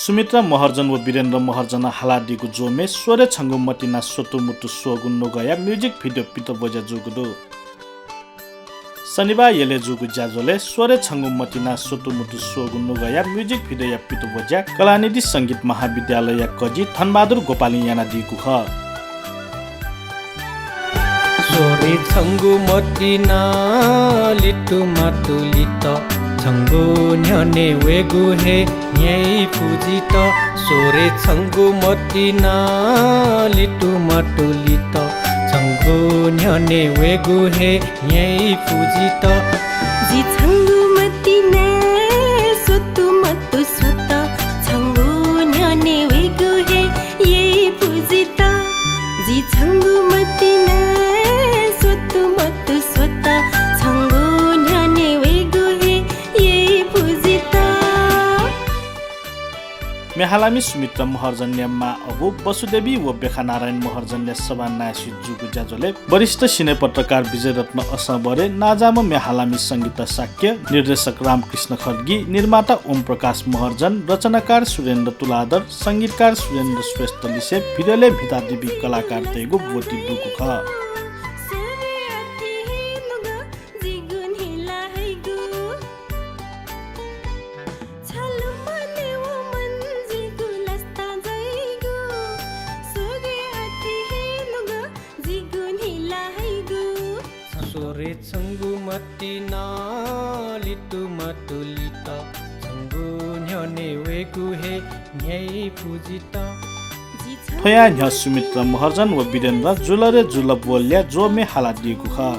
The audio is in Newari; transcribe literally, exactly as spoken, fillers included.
सुमित्रा महर्जन व वीरेन्द्र महर्जनं हालादीगु ज्वःम्ये स्वरे छंगु मतिना स्वतुमुतु स्वःगु नुगःया music video पितब्वज्या जूगु दु। शनिबाः यलय् जूगु ज्याझ्वलय् स्वरे छंगु मतिना स्वतुमुतु स्वःगु नुगःया music video या पितब्वज्या कलानिधि संगीत महाविद्यालयया कजि धनबहादुर गोपालीं यानादीगु खः। स्वरे छंगु मतिना लितुमातु लित, छंगु न्ह्यःने वयेगु हे न्ह्यइ पुजित। स्वरे छंगु मतिना लितुमातु लित, छंगु न्ह्यःने वयेगु हे न्ह्यइ पुजित। जि छंगु मतिना स्वतुमतु स्वत, छंगु न्ह्यःने वयेगु हे न्ह्यइ पुजित। जि छंगु मतिना स्वतुमतु स्वत, छंगु न्ह्यःने वयेगु हे न्ह्यइ पुजित। म्ये हालामि सुमित्रा महर्जनया मां अबु वसुदेवी व बेखानारायण महर्जनया सभानायःसित जूगु ज्याझ्वलय् वरिष्ठ सिने पत्रकार विजयरत्न असंबरे, नांजाःम्ह म्ये हालामि संगीता शाक्य, निर्देशक रामकृष्ण खड्गी, निर्माता ओम प्रकाश महर्जन, रचनाकार सुरेन्द्र तुलाधर, संगीतकार सुरेन्द्र श्रेष्ठ लिसे videoलय् म्हितादीपिं कलाकारतय्गु ब्वति दुगु खः। स्वरे छंगु मतिना लितुमातु लित, छंगु न्ह्यःने वयेगु हे न्ह्यइ पुजित। थ्वया न्ह्यः सुमित्रा महर्जन व वीरेन्द्रं जुल रे जुल बोलया ज्वःम्ये हालादीगु खः।